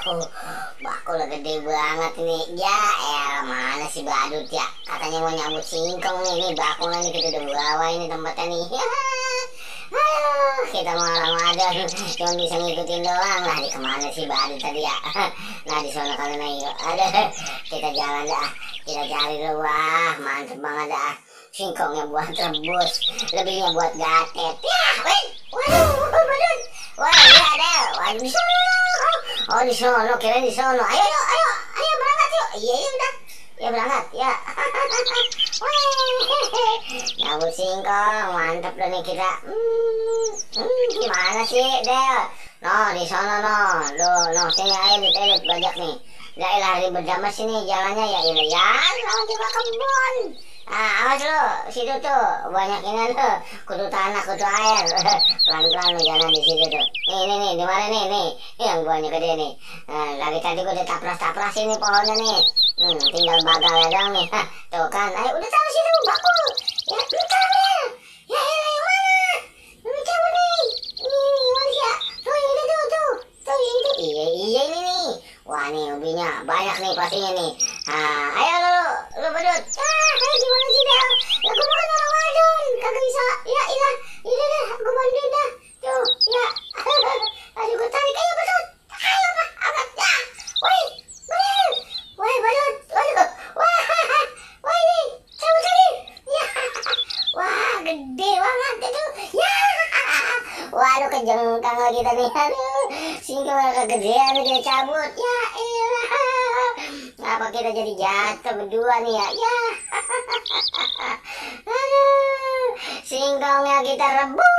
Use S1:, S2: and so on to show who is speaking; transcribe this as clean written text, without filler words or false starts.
S1: Waduh, bakul gede banget ini. Ya elah, mana si badut ya? Katanya mau nyambut singkong nih. Ini bakul nih, kita udah bawa ini tempatnya nih. Aduh, kita mau Ramadan cuma bisa ngikutin doang lah. Di kemana si badut tadi ya? Nah, di sana kalian ayo. Ada, kita jalan dah. Kita cari dulu. Wah, mantep banget dah. Singkongnya buat rebus, lebihnya buat gatet. Ya, weh, waduh, badut. Wah, iya ada. Waduh, di sana. Oh, di sono, kira di sono. Ayo berangkat yuk. Iya udah. Ya berangkat ya. Nyambut singkong, mantep dah nih kita. Gimana sih, Del? No, di sono no. No, sini ayo ditelit bajak nih. Yaelah ribet amat sini jalannya ya ini ya. Lawan di kebun. Ah, awas lo, situ tuh banyak ini tuh, kudu tanah, kudu air. Pelan-pelan lo jalan di situ tuh. Nih, di mana nih, yang buahnya gede nih. Nah, lagi tadi gue udah tapras ini pohonnya nih. Tinggal bagalnya doang nih. Tuh kan, ayo udah taruh situ, bakul. Ya, bentar ya. Ya, yang mana? Lu cabut nih. Ini manusia. Tuh, ini tuh, ini tuh. Iya ini nih. Wah nih ubinya banyak nih pastinya nih. Nah, ayo lu bedut. Ayo gimana sih Del? Ya gue bukan orang wadon, kagak bisa. Ya ilah, ini dah, gue bantuin dah. Tuh, ya. Aduh gue tarik, ayo bedut. Ayo pak, angkat ya. Woi, bedut. Woi bedut, waduh. Wah ini, cabut tadi. Ya, wah gede banget itu. Ya, waduh kejengkang lagi tadi. Aduh, singkong kegedean dia cabut. Ya elah. Apa kita jadi jatuh berdua nih ya? Ya. Aduh, singkongnya kita rebus.